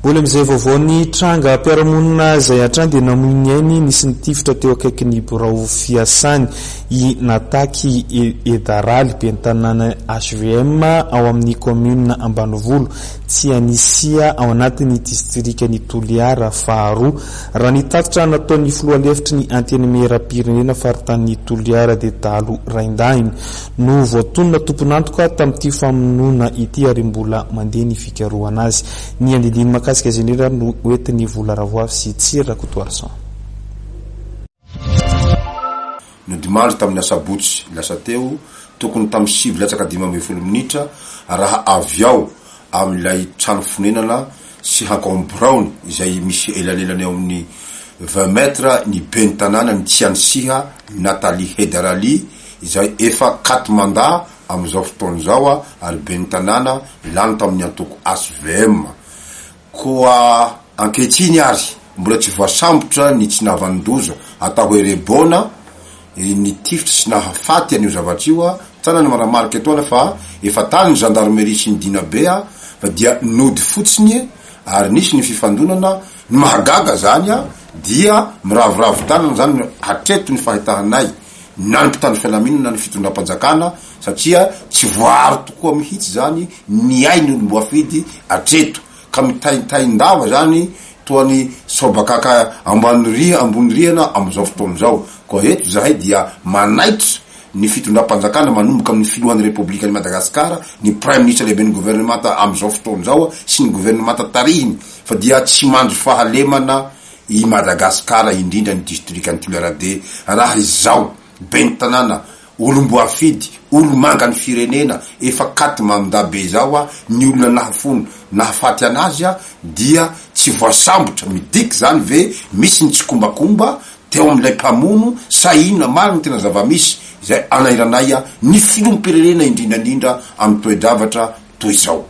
Mbola amin'izay vaovao ny tranga mpiara-monina izay hatrany dia namoy ny ainy nisy nitifitra teo akaikin'ny birao fiasany i Nataky Edaraly, ben'ny tanàna hvm ao amin'ny kaominina Ambanivolo Tsianisia ao anatin'ny distrikan'i Toliara faharoa. Raha ny tatitra nataon'ny filoha lefitry ny Antenimierampirenena faritanin'i Toliara dia dahalo raindahiny no voatonona tompon'antoka tamin'ity famonoana ity ary mbola mandeha ny fikarohana azy. Ny andinindiny mahakasika izay indrindra ary no hoentin'i Vola Ravoavy sy Tsiry Rakotoarison. Nodimandry tamin'ny asabotsy lasa teo, tokony tamin'ny sivy latsaka 15 minitra, raha avy ao amin'ilay trano fonenana sy hankao amin'ny biraony izay misy elanelana eo amin'ny 20 mètres ny ben'ny tanàna ny Tsianisiha Nathalie Hedarali izay efa quatre mandats amin'izao fotoana izao ary ben'ny tanàna lany tamin'ny antoko hvm. Koa ankehitriny ary mbola tsy voasambotra ny tsy nahavanon-doza atao hoe Rebona nitifitra sy nahafaty an'io zavatra io, tsara ny manamarika etoana fa efa tany ny gendarmerie sy ny dinabe fa dia nody fotsiny ary nisy ny fifandonana, ny mahagaga zany dia miraviravy tanana zany hatreto ny fahitahanay na ny mpitandro filaminana na ny fitondram-panjakana satria tsy voaaro tokoa mihitsy zany ny ain'ny olom-boafidy hatreto ka mitaintain-dava zany toa ny saobakaka ambany riha ambony rihana amin'izao fotoana izao. Koa eto izahay dia manaitra ny fitondram-panjakana manomboka amin'ny filohan'ny Repoblikan'i Madagasikara, ny Praiminisitra lehiben'ny governemanta amin'izao fotoana izao sy ny governemanta tarihiny fa dia tsy mandry fahalemana i Madagasikara indrindra ny distrikan'i Toliara-D raha izao ben'ny tanàna Olom-boafidy, olo-mangan'ny firenena, efa katy mandat be izao a, ny olona nahafono, nahafaty anazy a, dia tsy voasambotra, midika izany ve misy ny tsikombakomba teo amin'ilay mpamono sa inona marina ny tena zava-misy izay anairanay a, ny filoham-pirenena indrindra indrindra amin'ny toe-javatra toy izao.